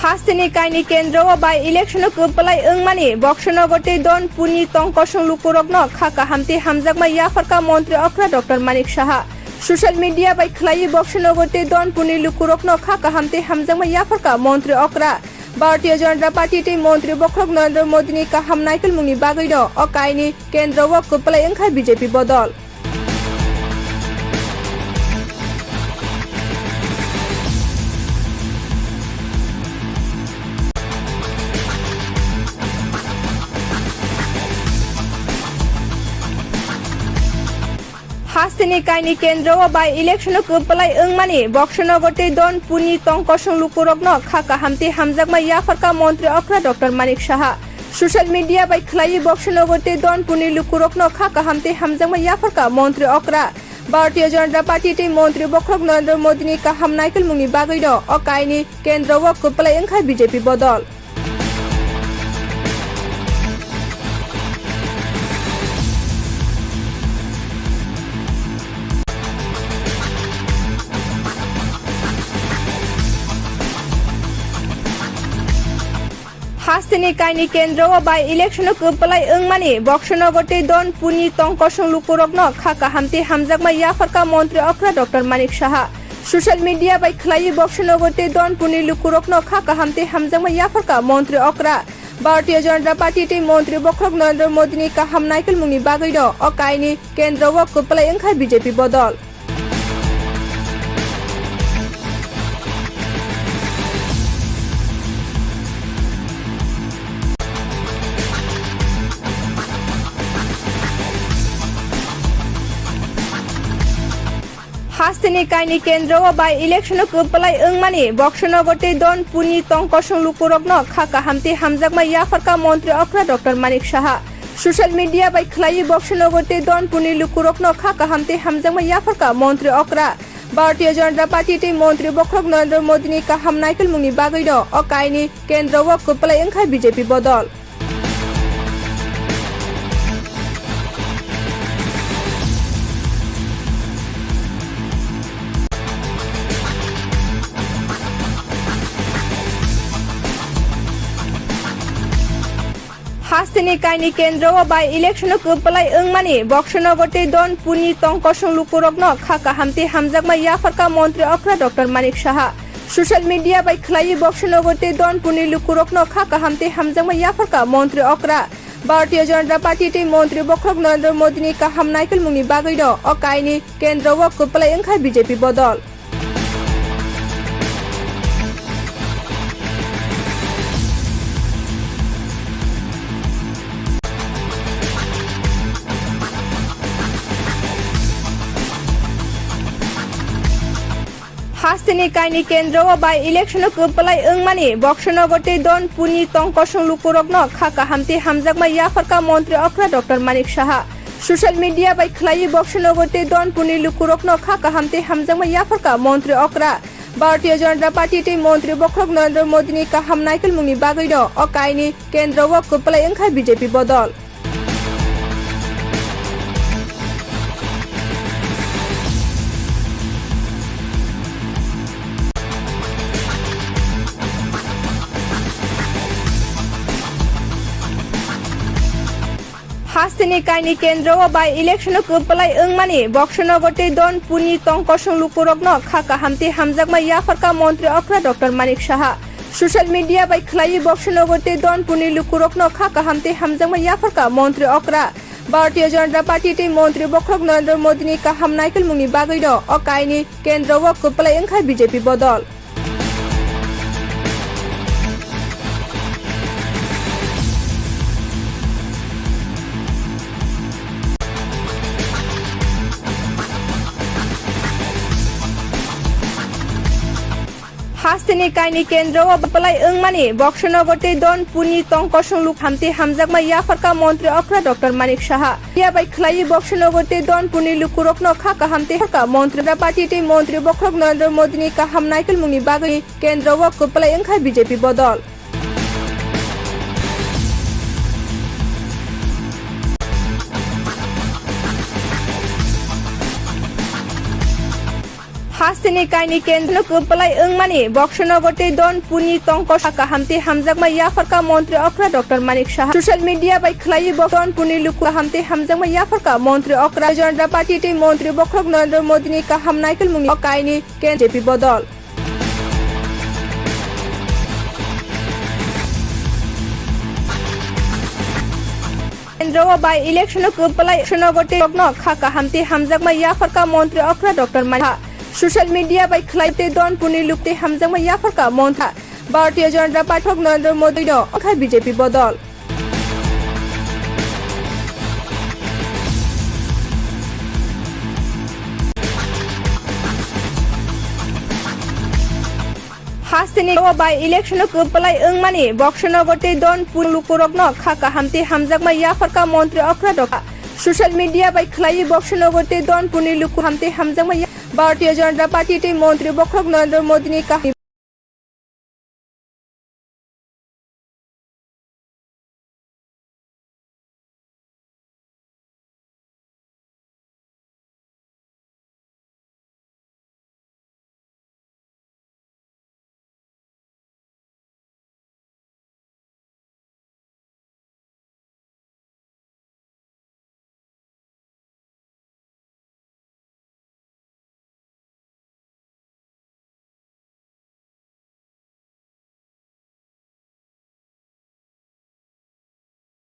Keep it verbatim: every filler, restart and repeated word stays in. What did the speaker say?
Hasteni kaini kendro o by election o kwplai wngmani Boxonagar tei Donpurni tongkosong lukurokno kha kaham tei hamjakma yapharkha Montri Okra Doctor Manik Saha. Social media bai khwlaiwi Boxonagar tei Donpurni lukurokno kha kaham tei hamjakma yapharkha Montri Okra. Bharatiya Janata Party tei Montri bokhorok Narendra Modini kaham naikolmungni bagwino o kaini kendro o kwplai wngkha B J P bodol. Hasteni kaini kendro o by election o kwplai wngmani Boxonagar tei Donpurni tongkosong lukurokno kha kaham tei hamjakma yapharkha Montri Okra Doctor Manik Saha. Social media bai khwlaiwi Boxonagar tei Donpurni lukurokno kha kaham tei hamjakma yapharkha Montri Okra. Bharatiya Janata Party tei Montri bokhorok Narendra Modini kaham naikolmungni bagwino o kaini kendro o kwplai wngkha B J P bodol. Hasteni kaini kendro o by election o kwplai wngmani Boxonagar tei Donpurni tongkosong lukurokno kha kaham tei hamjakma yapharkha Montri Okra Doctor Manik Saha. Social media bai khwlaiwi Boxonagar tei Donpurni lukurokno kha kaham tei hamjakma yapharkha Montri Okra. Bharatiya Janata Party tei Montri bokhorok Narendra Modini kaham naikolmungni bagwino o kaini kendro o kwplai wngkha B J P bodol. Hasteni kaini kendro o by election o kwplai wngmani Boxonagar tei Donpurni tongkosong lukurokno kha kaham tei hamjakma yapharkha Montri Okra Doctor Manik Saha. Social media bai khwlaiwi Boxonagar tei Donpurni lukurokno kha kaham tei hamjakma yapharkha Montri Okra. Bharatiya Janata Party tei Montri bokhorok Narendra Modini kaham naikolmungni bagwino o kaini kendro o kwplai wngkha B J P bodol. Hasteni kaini kendro o by election o kwplai wngmani Boxonagar tei Donpurni tongkosong lukurokno kha kaham tei hamjakma yapharkha Montri Okra Doctor Manik Saha. Social media bai khwlaiwi Boxonagar tei Donpurni lukurokno kha kaham tei hamjakma yapharkha Montri Okra. Bharatiya Janata Party tei Montri bokhorok Narendra Modini kaham naikolmungni bagwino o kaini kendro o kwplai wngkha B J P bodol. Hasteni kaini kendro o by election o kwplai wngmani Boxonagar tei Donpurni tongkosong lukurokno kha kaham tei hamjakma yapharkha Montri Okra Doctor Manik Saha. Social media bai khwlaiwi Boxonagar tei Donpurni lukurokno kha kaham tei hamjakma yapharkha Montri Okra. Bharatiya Janata Party tei Montri bokhorok Narendra Modini kaham naikolmungni bagwino o kaini kendro o kwplai wngkha B J P bodol. Hasteni kaini kendro o by election o kwplai wngmani Boxonagar tei Donpurni tongkosong lukurokno kha kaham tei hamjakma yapharkha Montri Okra Doctor Manik Saha. Social media bai khwlaiwi Boxonagar tei Donpurni lukurokno kha kaham tei hamjakma yapharkha Montri Okra. Bharatiya Janata Party tei Montri bokhorok Narendra Modini kaham naikolmungni bagwino o kaini kendro o kwplai wngkha B J P bodol. Hasteni kaini kendro o kwplai wngmani Boxonagar tei Donpurni tongkosong luk hamti hamjakma yapharkha Montri Okra Doctor Manik Saha. Yabai khwlaiwi Boxonagar tei Donpurni lukurokno kha kaham tei pharkha Montri Janata Party tei Montri bokhorok Narendra Modini kaham naikolmungni bagwi kendro o kwplai wngkha B J P bodol. Hasteni kaini kendro kwplai wngmani Boksonogor tei Donpurni tongkor kaham tei hamjakma yapharkha montri okra Doctor Manik Saha. Social media bai khlaiwi Donpurni luku kaham tei hamjakma yapharkha montri okra Janata Party tei montri bokhorok Narendra Modini kaham naikolmungni kaini kendro B J P bodol. Kendro o by election o kwplai Boksonogor tei rokno kha kaham tei hamjakma yapharkha montri okra Doctor Manik Saha. Social media bai khlai tei Donpurni luku tei hamjakma yapharkha montri Bharatiya Janata Party bokhorok Narendra Modino wngkha B J P bodol. Hasteni o by election o kwplai wngmani Boksonogor tei Donpur lukurokno kha kaham tei hamjakma yapharkha montri okra Doctor. Social media bai khlaiwi Boksonogor tei Donpurni luku kaham tei hamjakma ya-, Bharatiya Janata Party tei montri bokhorok Narendra Modini kaham